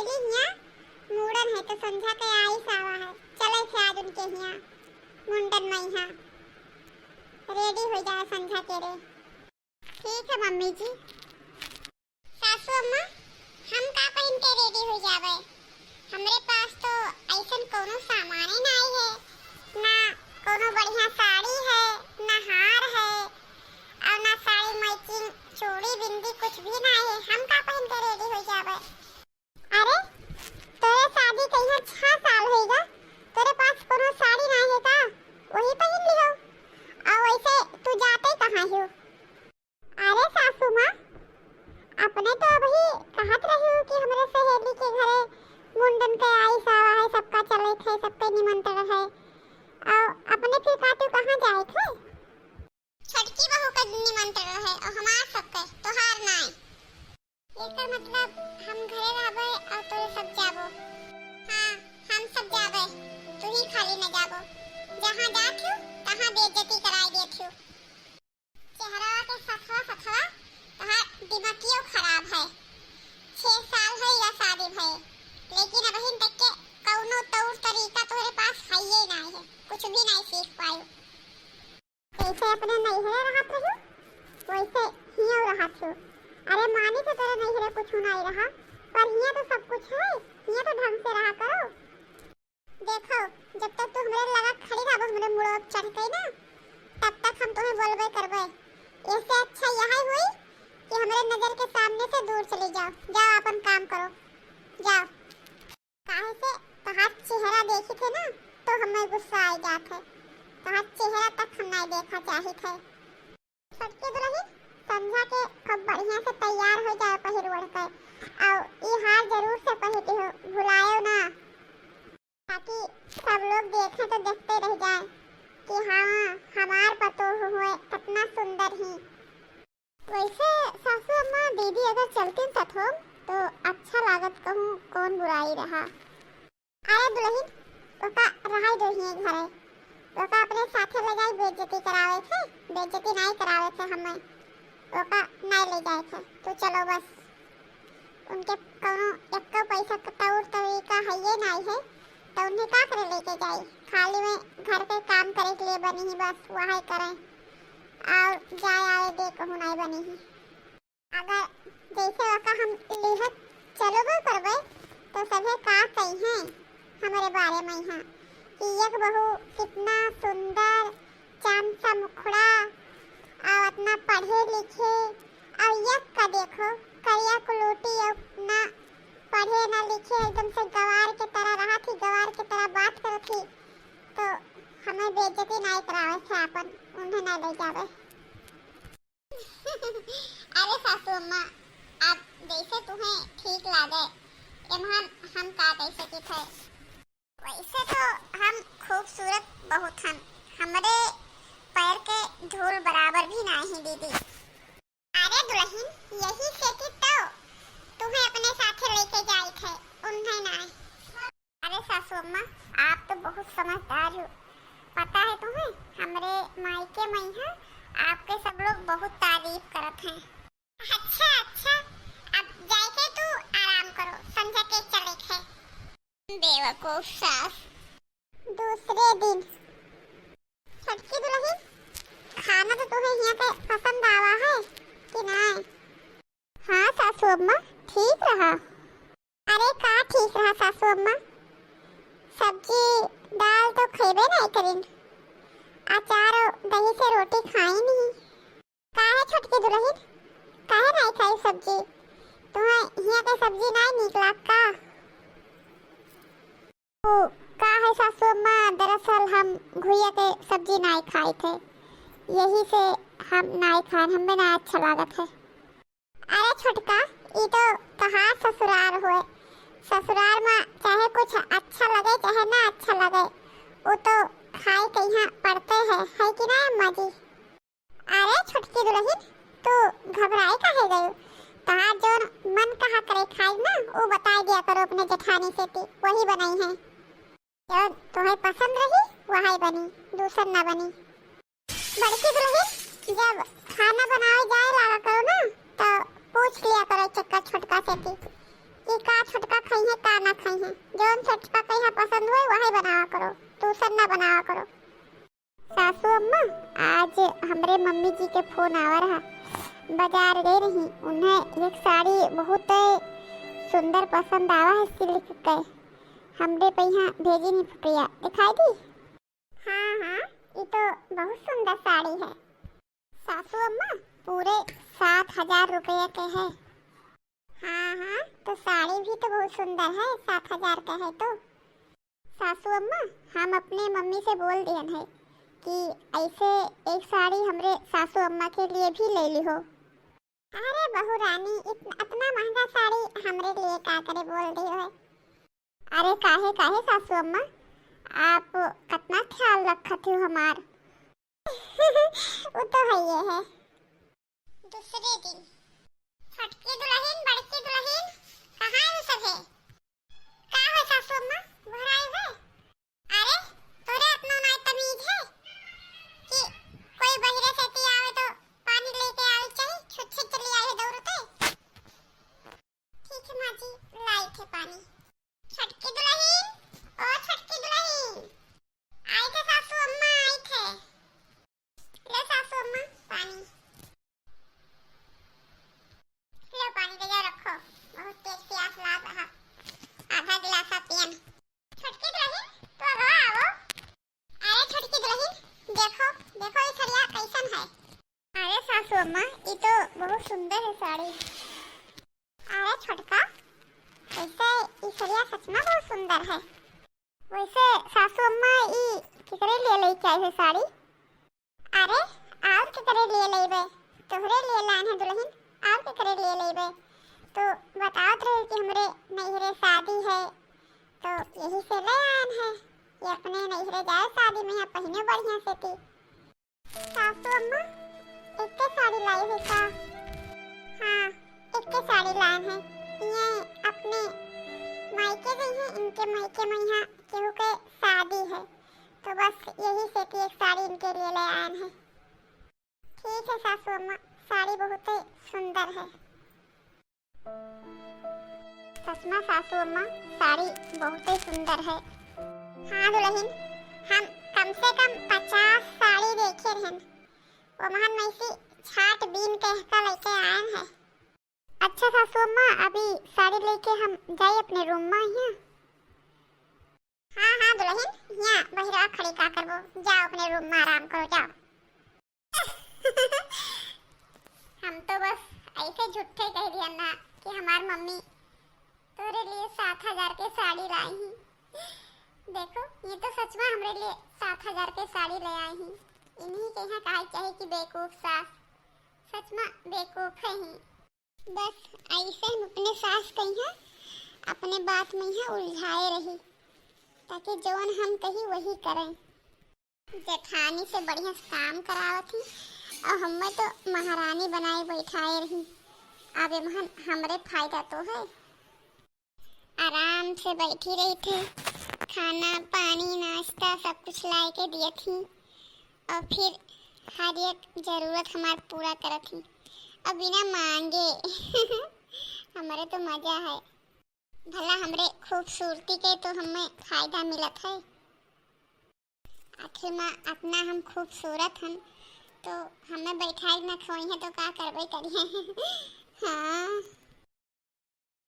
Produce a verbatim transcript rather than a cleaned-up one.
हियाँ मूड़न है तो संझा के आइस आवा है, चले थे आज उनके हियाँ मुंडन मइहाँ। Ready हो जाए संझा के रे। ठीक है मम्मी जी। सासू अम्मा, हम का पहिन के ready हो जावे? हमरे पास तो अइसन कउनो सामाने नाई है, ना कउनो बढ़िया साड़ी है, ना हार है, अउर ना साड़ी matching चूड़ी बिंदी कुछ भी नाई है। हम का पहिन के ready हो जावे? अरे, तोरे शादी कइहाँ छह साल होइगा, तोरे पास कउनो साड़ी नाई है का? वही पहिन लिहो। अउर वइसे तू जाते कहाँ हो? अरे सासू माँ, अपने तो अबही कहत रही कि हमरे सहेली के घरे मुंडन के आइस आवा है, सबका चले थे, सबके निमंत्रण है। अउर अपने फिर का तू कहाँ जाए थे? छोटकी बहू का निमंत्रण है अउर हमार सबके, तोहार नाई। एकर मतलब हम घरे रहबे अउर तोरे सब जाबो। हाँ, हम सब जाबे, तू ही खाली न जाबो। जहाँ जात हो, तहाँ बेइज्जती कराई देत हो। चेहरवा के सथवा सथवा तोहार दिमागियो खराब है। छह साल है या शादी भये, लेकिन अबहिन तक के कउनो तौर तरीका तोहरे पास हइये नाई है, कुछ भी नाई सीख पायो। जैसे अपने नैहरे रहत रही, वैसे हियों रहत हो। अरे मानी तो तेरे नैहरे कुछ नाई रहा, पर हियाँ तो सब कुछ है, हियाँ तो ढंग से रहा करो। देखो, जब तक तू हमरे लगा खड़ी रहबो, हमरे मुड़वा पे चढ़ के ना, तब तक हम तुम्हें बोलबे करबे। इससे अच्छा यही हुई कि हमरे नजर के सामने से दूर चली जाओ। जाओ, अपन काम करो, जाओ। काहे से तोहार चेहरा देखी थे ना, तो हमें गुस्सा आ जात है। तोहार चेहरा तक हम नहीं देखा चाहित है। छोटकी दुलहिन, संझा के खूब बढ़िया से तैयार हो जाओ पहिर ओढ़ के, अउर ई हार जरूर से पहिर लिहो, भुलायो ना, ताकि सब लोग देखे तो देखते रह जाए कि हाँ, हमार पतोह हुए कितना सुंदर ही। वैसे सासू अम्मा, दीदी अगर चलतीन सथोम तो अच्छा लागत, कहूँ कौन बुराई रहा। अरे दुलहिन, ओका रहाई दो हिये घरे। ओका अपने साथे ले जाई बेइज्जती करावे थे, बेइज्जती नाई करावे थे हमें। ओका नाई ले जाए थे, तू चलो बस। उनके कौनो एक्को पैसा क तौर तरीका हइये नाई है, तो उन्हें का करे लेके जाई? खाली में घर के काम करे के लिए बनी ही बस, वही करें। और जाए आवे दे कहूँ नाई बनी ही। अगर जैसे ओका हम लिहत चलबो करबे, तो सभे का कहिहें हमरे बारे में यहाँ कि एक बहू कितना सुंदर, चांद सा मुखड़ा, और इतना पढ़े लिखे, और एक का देखो, करिया कुलूटी, और ना पढ़े ना लिखे, एकदम से गवार के तरह रहा थी, गवार के तरह बात करत थी, तो हमें बेइज्जती नाई करावे थे आपन, उन्हें ना ले जावे। अरे सासू अम्मा, आप जैसे तुम्हें ठीक लागे, एमहन हम का कह सकित है। वैसे तो हम खूबसूरत बहुत हन, हमरे पैर के धूल बराबर भी नाही दीदी। अरे दुलहिन, यही से कि तो तुम्हें अपने साथे लेके जाइत है, उन्हें नाही। अरे सासू अम्मा, आप तो बहुत समझदार हो। पता है तुम्हें, हमरे मायके में है, आपके सब लोग बहुत तारीफ करत हैं। अच्छा, अच्छा, अब जाके तू आराम करो, संझा के चले थे। बेवकूफ सास। दूसरे दिन। छोटकी दुलहिन, खाना तो तुम्हें यहाँ के पसंद आवा है कि नहीं? हाँ सासू अम्मा, ठीक रहा। अरे का ठीक रहा सासू अम्मा, सब्जी दाल तो खइबे नहीं करिन, अचार और दही से रोटी खाई नहीं। काहे छोटकी दुलहिन, काहे नहीं खाई सब्जी? तुम्हें हियाँ के सब्जी नहीं नीक लाग का? ओ, का है सासू अम्मा, दरअसल हम घुइया के सब्जी नहीं खाई थे, यही से हम नहीं खान, हमें ना अच्छा लागत है। अरे छोटका, ई तो तोहार ससुरार होए। ससुरार में चाहे कुछ अच्छा लगे, चाहे ना अच्छा लगे, वो तो खाए के यहाँ पड़ते है, है कि ना अम्मा जी? अरे छोटकी दुलहिन, तू घबराए काहे गयो? तोहार जोन मन कहा करे खाई ना, वो बताए दिया करो अपने जेठानी से, ती वही बनाई है। जौन तोहे पसंद रही, वही बनी, दूसर ना बनी। बड़की दुलहिन, जब खाना बनावे जाए लागा करो ना, तो पूछ लिया करो चक्कर छोटका से कि कि का छोटका खइहें, का ना खइहें। जौन छोटका कहिया पसंद होई, वही बनावा करो, दूसर ना बनावा करो। सासू अम्मा, आज हमरे मम्मी जी के फोन आवा रहा, बाजार गई रही, उन्हें एक साड़ी बहुत सुंदर पसंद आवा है, सिल्क के। हमरे पहिया भेजी नहीं फुटिया, दिखाई दी? हाँ, हाँ, ये तो बहुत सुंदर साड़ी है। सासू अम्मा, पूरे सात हजार रुपये के है। हाँ, हाँ, तो साड़ी भी तो बहुत सुंदर है, सात हजार का है तो। सासू अम्मा, हम अपने मम्मी से बोल दिहन है कि ऐसे एक साड़ी हमरे सासू अम्मा के लिए भी ले लिहो। अरे बहू रानी, इत-, इतना महंगा साड़ी हमरे लिए का करे बोल दिहो है? अरे काहे, काहे सासू अम्मा, आप कितना ख्याल रखत हो हमार। वो तो है ये है। दूसरे दिन। छोटकी दुलहिन, बड़की दुलहिन, कहाँ है सब है? का है सासू अम्मा, घर आए है? अरे, तोरे अपना नाई तमीज है कि कोई बहिरे से ती आवे तो पानी लेके आवे चाहिए, छुट छुट चली आई है दौड़ते। ठीक है माँ जी, लाई थे पानी। छोटकी दुलहिन, ओ छोटकी दुलहिन, आई थे सासू अम्मा, आई थे। ले सासू अम्मा, पानी। लो पानी ले जाओ, रखो, बहुत तेज प्यास लाग रहा, आधा गिलासा पियन। छोटकी दुलहिन, तो आवा, आवो। अरे छोटकी दुलहिन, देखो, देखो ये सड़िया कैसन है। अरे सासू अम्मा, ये तो बहुत सुंदर है साड़ी। अरे छोटका, वैसे ई सड़िया सच में बहुत सुंदर है। वैसे सासू अम्मा, ई केकरे लिए लेके आई है साड़ी? अरे, और केकरे लिए लेबे? तोहरे लिए लान है दुलहिन, और केकरे लिए लेबे? तो बतावत रहे कि हमरे नैहरे शादी है, तो यही से ले आन है। ये अपने नैहरे जाए शादी में, यहाँ पहिने बढ़िया से थी। सासू अम्मा, एक्के साड़ी लाई है का? हाँ, एक्के साड़ी लान है। ये अपने मायके गई है, इनके मायके में यहाँ केहू के शादी है, तो बस यही से कि एक साड़ी इनके लिए ले आन है। ठीक है सासू अम्मा, साड़ी बहुत ही सुंदर है। सच में सासू अम्मा, साड़ी बहुते सुंदर है। हाँ दुलहिन, हम कम से कम पचास साड़ी देखे रहन, वो महन में से छाट बीन के का लेके आयन है। अच्छा सासू अम्मा, अभी साड़ी लेके हम जाई अपने रूम में यहाँ। हाँ, हाँ दुलहिन, यहाँ बहिरा खड़ी का करबो, जाओ अपने रूम में आराम करो, जाओ। हम तो बस ऐसे झूठे कह दिया ना कि हमार मम्मी तोरे लिए सात हजार के साड़ी लाई ही। देखो, ये तो सच में हमरे लिए सात हजार के साड़ी ले आई ही। इन्हीं के यहाँ कहा चाहिए कि बेवकूफ सास, सच में बेवकूफ है ही। बस ऐसे हम अपने सास के यहाँ अपने बात में यहाँ उलझाए रही, ताकि जवन हम कही वही करें। जेठानी से बढ़िया से काम करावत ही और हमें तो महारानी बनाए बैठाए रही। अब एमहन हमरे फायदा तो है। आराम से बैठी रही थे, खाना पानी नाश्ता सब कुछ लाए के दिए थी और फिर हर एक जरूरत हमार पूरा करत ही और बिना मांगे। हमारे तो मजा है। भला हमरे खूबसूरती के तो हमें फायदा मिलत है। आखिर में अपना हम खूबसूरत हन, तो हमें बैठाई ना खोई है तो का करबे करिए। हाँ।